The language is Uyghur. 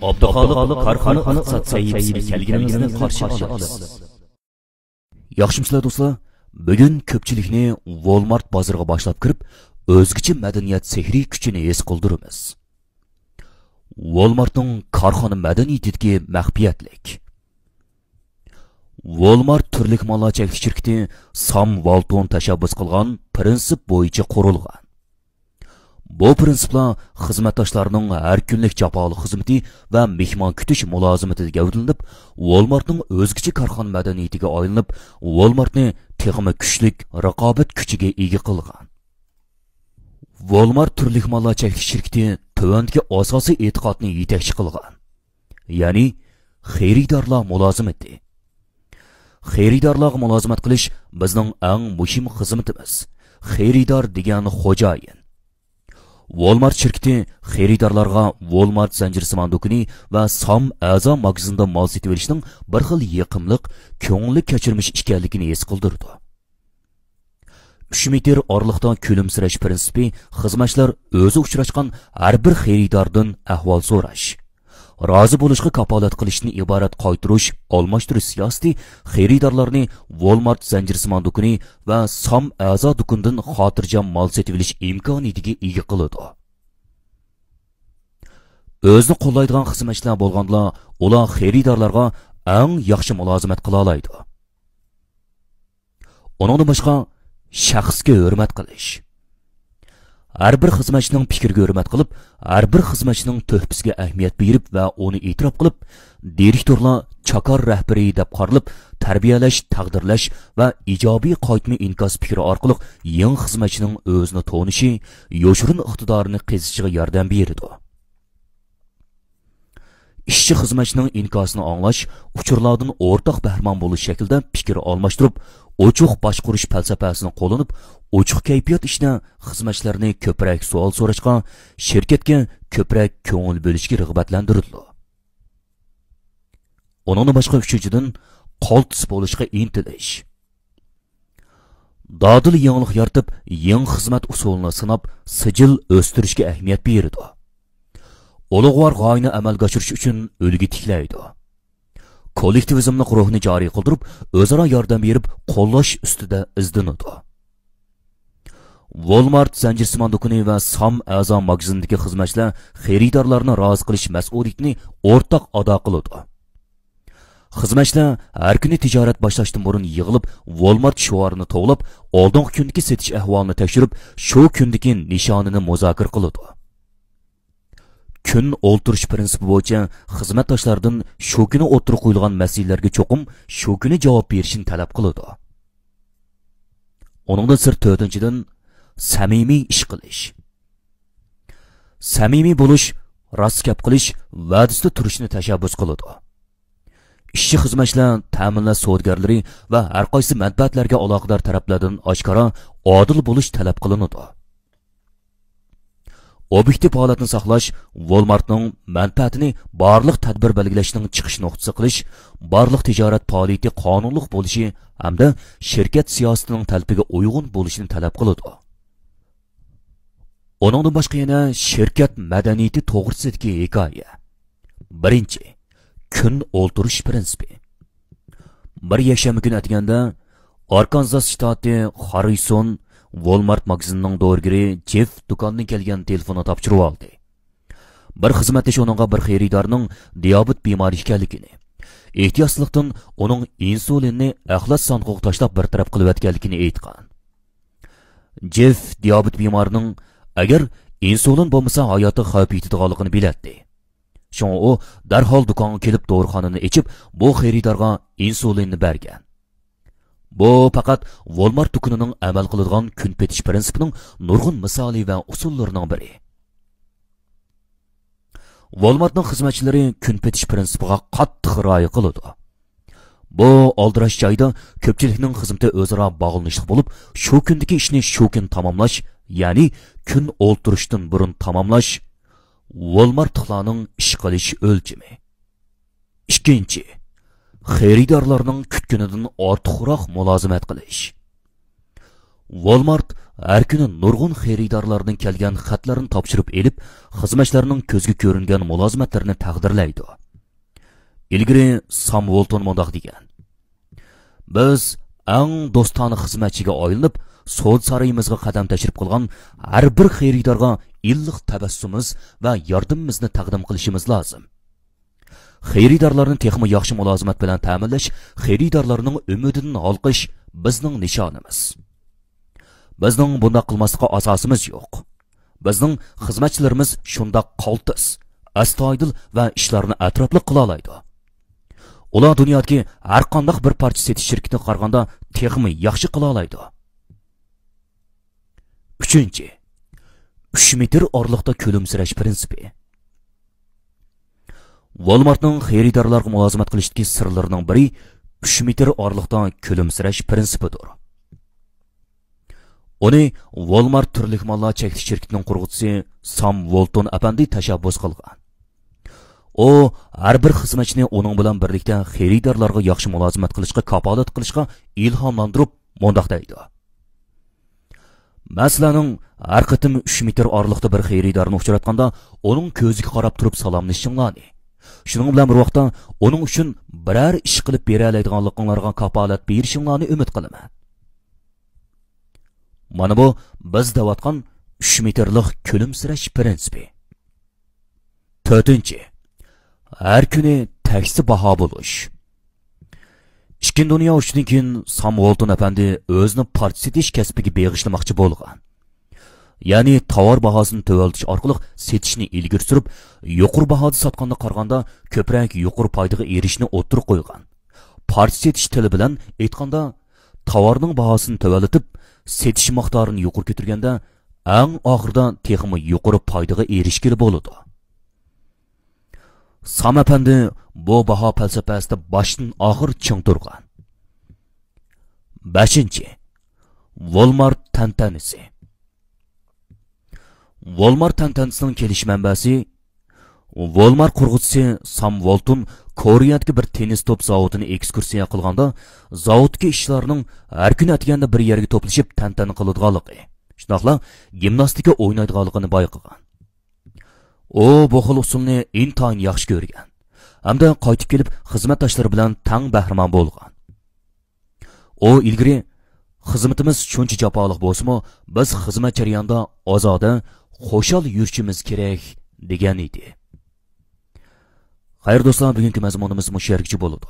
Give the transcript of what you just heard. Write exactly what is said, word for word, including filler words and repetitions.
ئابدۇخالىق كارخانا ئىقتىساد سەھىپىسىگە كەلگىنىڭىزنى قارشى ئالىمىز. ياخشىمۇسىلەر دوستلار؟ بۈگۈن كۆپچىلىكنى ۋولمارت بازىرىغا باشلاپ كىرىپ، ئۆزگىچە مەدەنىيەت سېھرىي كۈچىنى ھېس قىلدۇرىمىز. ۋولمارتنىڭ كارخانا مەدەنىيىتىدىكى مەخپىيەتلىك. ۋولمارت تۈرلۈك ماللار چەكلىك شىركىتى سام ۋالتون تەشەببۇس قىلغان پىرىنسىپ بويىچە قۇرۇلغان. بۇ پىرىنسىپلار خىزمەتداشلارنىڭ ھەر كۈنلۈك جاپالىق خىزمىتى ۋە مېھمان كۈتۈش مۇلازىمىتىدە گەۋدىلىنىپ، ۋولمارتنىڭ ئۆزگىچە كارخانا مەدەنىيىتىگە ئايلىنىپ، ۋولمارتنى تېخىمۇ كۈچلۈك رىقابەت كۈچىگە ئىگە قىلغان. ۋولمارت تۈرلۈك ماللار چەكلىك شىركىتى تۆۋەندىكى ئاساسىي ئېتىقادنى يېتەكچى قىلغان. يەنى خېرىدارلار مۇلازىمىتى. خېرىدارلارغا مۇلازىمەت قىلىش بىزنىڭ ئەڭ مۇھىم خىزمىتىمىز. خېرىدار دېگەن خوجايىن. ۋولمارت شىركىتى خېرىدارلارغا ۋولمارت زەنجىرسىمان دۇكىنى ۋە سام ئەزا ماگىزىندا مال سېتىۋېلىشنىڭ بىر خىل يېقىملىق، كۆڭۈللۈك كەچۈرمىش ئىكەنلىكىنى ھېس قىلدۇرىدۇ. ئۈچ مېتىر ئارىلىقتا كۈلۈمسىرەش پىرىنسىپى خىزمەتچىلەر ئۆزى ئۇچراشقان ھەر بىر خېرىداردىن ئەھۋال سوراش، رازى بولۇشقا كاپالەت قىلىشتىن ئىبارەت قايتۇرۇش، ئالماشتۇرۇش سىياسىتى خېرىدارلارنى ۋولمارت زەنجىرسىمان دۇكىنى ۋە سام ئەزا دۇكىنىدىن خاتىرجەم مال سېتىۋېلىش ئىمكانىيىتىگە ئىگە قىلىدۇ. ئۆزىنى قوللايدىغان خىزمەتچىلەر بولغاندىلا، ئۇلار خېرىدارلارغا ئەڭ ياخشى مۇلازىمەت قىلالايدۇ. ئۇنىڭدىن باشقا، شەخسكە ھۆرمەت قىلىش. ھەر بىر خىزمەتچىنىڭ پىكرىگە ھۆرمەت قىلىپ، ھەر بىر خىزمەتچىنىڭ تۆھپىسىگە ئەھمىيەت بېرىپ ۋە ئۇنى ئېتىراپ قىلىپ، دىرېكتورلار چاكار رەھبىرى دەپ قارىلىپ، تەربىيەلەش، تەقدىرلەش ۋە ئىجابىي قايتما ئىنكاس پىكرى ئارقىلىق يېڭى خىزمەتچىنىڭ ئۆزىنى تونۇشى، يوشۇرۇن ئىقتىدارىنى قېزىشىغا ياردەم بېرىدۇ. ئىشچى خىزمەتچىنىڭ ئىنكاسىنى ئاڭلاش، ئۇچۇرلاردىن ئورتاق بەھرىمەن بولۇش شەكلىدە پىكىر ئالماشتۇرۇپ، ئوچۇق باشقۇرۇش پەلسەپەسىنى قوللىنىپ، ئوچۇق كەيپىيات ئىچىدە خىزمەتچىلەرنى كۆپرەك سوئال سوراشقا، شىركەتكە كۆپرەك كۆڭۈل بۆلۈشكە رىغبەتلەندۈرىدۇ. ئۇنىڭدىن باشقا، ئۈچىنچىدىن، قالتىس بولۇشقا ئىنتىلىش. دادىل يېڭىلىق يارىتىپ، يېڭى خىزمەت ئۇسۇلىنى سىناپ، سىجىل ئۆستۈرۈشكە ئەھمىيەت بېرىدۇ. ئۇلۇغۋار غايىنى ئەمەلگە ئاشۇرۇش ئۈچۈن ئۈلگە تىكلەيدۇ. كوللېكتىۋىزملىق روھنى جارى قىلدۇرۇپ، ئۆزئارا ياردەم بېرىپ، قوللاش ئۈستىدە ئىزدىنىدۇ. ۋولمارت زەنجىرسىمان دۇكىنى ۋە سام ئەزا ماگىزىنىدىكى خىزمەتچىلەر خېرىدارلارنى رازى قىلىش مەسئۇلىيىتىنى ئورتاق ئادا قىلىدۇ. خىزمەتچىلەر ھەر كۈنى تىجارەت باشلاشتىن بۇرۇن يىغىلىپ، ۋولمارت شوئارىنى توۋلاپ، ئالدىنقى كۈندىكى سېتىش ئەھۋالىنى تەكشۈرۈپ، شۇ كۈندىكى نىشانىنى مۇزاكىرە قىلىدۇ. كۈن ئولتۇرۇش پىرىنسىپى بويىچە خىزمەتداشلاردىن شۇ كۈنى ئوتتۇرىغا قويۇلغان مەسىلىلەرگە چوقۇم شۇ كۈنى جاۋاب بېرىشنى تەلەپ قىلىدۇ. ئۇنىڭدىن سىرت، تۆتىنچىدىن، سەمىمىي ئىش قىلىش. سەمىمىي بولۇش، راست گەپ قىلىش، ۋەدىسىدە تۇرۇشنى تەشەببۇس قىلىدۇ. ئىشچى خىزمەتچىلەر، تەمىنلەش سودىگەرلىرى ۋە ھەرقايسى مەنپەئەتلەرگە ئالاقىدار تەرەپلەردىن ئاشكارا، ئادىل بولۇش تەلەپ قىلىنىدۇ. ئوبيېكتىپ ھالەتنى ساقلاش، ۋولمارتنىڭ مەنپەئەتىنى بارلىق تەدبىر بەلگىلەشنىڭ چىقىش نۇقتىسى قىلىش، بارلىق تىجارەت پائالىيىتى قانۇنلۇق بولۇشى ھەمدە شىركەت سىياسىتىنىڭ تەلىپىگە ئۇيغۇن بولۇشىنى تەلەپ قىلىدۇ. ئۇنىڭدىن باشقا يەنە شىركەت مەدەنىيىتى توغرىسىدىكى ھېكايە. بىرىنچى، كۈن ئولتۇرۇش پىرىنسىپى. بىر يەكشەنبە كۈنى ئەتىگەندە ئاركانزاس شتاتى خاررىسون ۋولمارت ماگىزىنىنىڭ دورىگىرى جېف دۇكاندىن كەلگەن تېلېفوننى تاپشۇرۇۋالدى. بىر خىزمەتدىشى ئۇنىڭغا بىر خېرىدارنىڭ دىيابېت بىمارى ئىكەنلىكىنى، ئېھتىياتسىزلىقتىن ئۇنىڭ ئىنسۇلىننى ئەخلەت ساندۇقىغا تاشلاپ بىر تەرەپ قىلىۋەتكەنلىكىنى ئېيتقان. جېف دىيابېت بىمارىنىڭ ئەگەر ئىنسۇلىن بولمىسا ھاياتىغا خەۋپ يېتىدىغانلىقىنى بىلەتتى. شۇڭا ئۇ دەرھال دۇكانغا كېلىپ دورىخانىنى ئېچىپ، بۇ خېرىدارغا ئىنسۇلىننى بەرگەن. بۇ پەقەت ۋولمارت دۇكىنىنىڭ ئەمەل قىلىدىغان كۈن پېتىش پىرىنسىپىنىڭ نۇرغۇن مىسالى ۋە ئۇسۇللىرىنىڭ بىرى. ۋولمارتنىڭ خىزمەتچىلىرى كۈن پېتىش پىرىنسىپىغا قاتتىق رىئايە قىلىدۇ. بۇ ئالدىراش جايدا كۆپچىلىكنىڭ خىزمىتى ئۆزئارا باغلىنىشلىق بولۇپ، شۇ كۈندىكى ئىشنى شۇ كۈن تاماملاش، يەنى كۈن ئولتۇرۇشتىن بۇرۇن تاماملاش ۋولمارتلىقلارنىڭ ئىش قىلىش ئۆلچىمى. ئىككىنچى، خېرىدارلارنىڭ كۈتكىنىدىن ئارتۇقراق مۇلازىمەت قىلىش. ۋولمارت ھەر كۈنى نۇرغۇن خېرىدارلاردىن كەلگەن خەتلەرنى تاپشۇرۇپ ئېلىپ، خىزمەتچىلەرنىڭ كۆزگە كۆرۈنگەن مۇلازىمەتلىرىنى تەقدىرلەيدۇ. ئىلگىرى سام ۋولتون مۇنداق دېگەن: «بىز ئەڭ دوستانە خىزمەتچىگە ئايلىنىپ، سودا سارىيىمىزغا قەدەم تەشرىپ قىلغان ھەر بىر خېرىدارغا ئىللىق تەبەسسۇمىمىز ۋە ياردىمىمىزنى تەقدىم قىلىشىمىز لازىم. خېرىدارلارنى تېخىمۇ ياخشى مۇلازىمەت بىلەن تەمىنلەش، خېرىدارلارنىڭ ئۈمىدىدىن ھالقىش بىزنىڭ نىشانىمىز. بىزنىڭ بۇنداق قىلماسلىققا ئاساسىمىز يوق. بىزنىڭ خىزمەتچىلىرىمىز شۇنداق قالتىس، ئەستايىدىل ۋە ئىشلارنى ئەتراپلىق قىلالايدۇ. ئۇلار دۇنيادىكى ھەر قانداق بىر پارچە سېتىش شىركىتىگە قارىغاندا تېخىمۇ ياخشى قىلالايدۇ.» ئۈچىنچى، ئۈچ مېتىر ئارىلىقتا كۈلۈمسىرەش پىرىنسىپى. ۋالمارتنىڭ خېرىدارلارغا مۇلازىمەت قىلىشتىكى سىرلىرىنىڭ بىرى ئۈچ مېتىر ئارىلىقتا كۈلۈمسىرەش پىرىنسىپىدۇر. ئۇنى ۋالمارت تۈرلۈك ماللار چەكلىك شىركىتىنىڭ قۇرغۇچىسى سام ۋولتون ئەپەندى تەشەببۇس قىلغان. ئۇ ھەر بىر خىزمەتچىنى ئۇنىڭ بىلەن بىرلىكتە خېرىدارلارغا ياخشى مۇلازىمەت قىلىشقا كاپالەت قىلىشقا ئىلھاملاندۇرۇپ مۇنداق دەيدۇ: «مەن سىلەرنىڭ ھەر قېتىم ئۈچ مېتىر ئارىلىقتا بىر خېرىدارنى ئۇچراتقاندا، ئۇنىڭ كۆزىگە قاراپ تۇرۇپ سالاملىشىشىڭلارنى، شۇنىڭ بىلەن بىر ۋاقىتتا ئۇنىڭ ئۈچۈن بىرەر ئىش قىلىپ بېرەلەيدىغانلىقىڭلارغا كاپالەت بېرىشىڭلارنى ئۈمىد قىلىمەن.» مانا بۇ بىز دەۋاتقان ئۈچ مېتىرلىق كۈلۈمسىرەش پىرىنسىپى. تۆتىنچى، ھەر كۈنى تەكسى باھا بولۇش. ئىككىنچى دۇنيا ئۇرۇشىدىن كېيىن سام ۋولتون ئەپەندى ئۆزىنى پارچە سېتىش كەسپىگە بېغىشلىماقچى بولغان. يەنى تاۋار باھاسىنى تۆۋەنلىتىش ئارقىلىق سېتىشنى ئىلگىرى سۈرۈپ، يۇقىرى باھادا ساتقاندا قارىغاندا كۆپرەك يۇقىرى پايدىغا ئېرىشىشنى ئوتتۇرىغا قويغان. پارچە سېتىش تىلى بىلەن ئېيتقاندا، تاۋارنىڭ باھاسىنى تۆۋەنلىتىپ، سېتىش مىقدارىنى يۇقىرى كۆتۈرگەندە، ئەڭ ئاخىرىدا تېخىمۇ يۇقىرى پايدىغا ئېرىشكىلى بولىدۇ. سام ئەپەندى بۇ باھا پەلسەپىسىدە باشتىن ئاخىر چىڭ تۇرغان. بەشىنچى، ۋولمارت تەنتەنىسى. ۋولمارت تەنتەنىسىنىڭ كېلىش مەنبەسى، ۋولمارت قۇرغۇچىسى سام ۋولتون كورېيەدىكى بىر تېننىس توپ زاۋۇتىنى ئېكسكۇرسىيە قىلغاندا، زاۋۇتتىكى ئىشچىلارنىڭ ھەر كۈنى ئەتىگەندە بىر يەرگە توپلىشىپ تەنتەنە قىلىدىغانلىقى، شۇنداقلا گىمناستىكا ئوينايدىغانلىقىنى بايقىغان. ئۇ بۇ خىل ئۇسۇلنى ئىنتايىن ياخشى كۆرگەن ھەمدە قايتىپ كېلىپ خىزمەتداشلىرى بىلەن تەڭ بەھرىمەن بولغان. ئۇ ئىلگىرى، «خىزمىتىمىز شۇنچە جاپالىق بولسىمۇ، بىز خىزمەت جەريانىدا ئازادە، خۇشال يۈرۈشىمىز كېرەك» دېگەن ئىدى. خەير دوستلار، بۈگۈنكى مەزمۇنىمىز مۇشۇ يەرگىچە بولىدۇ.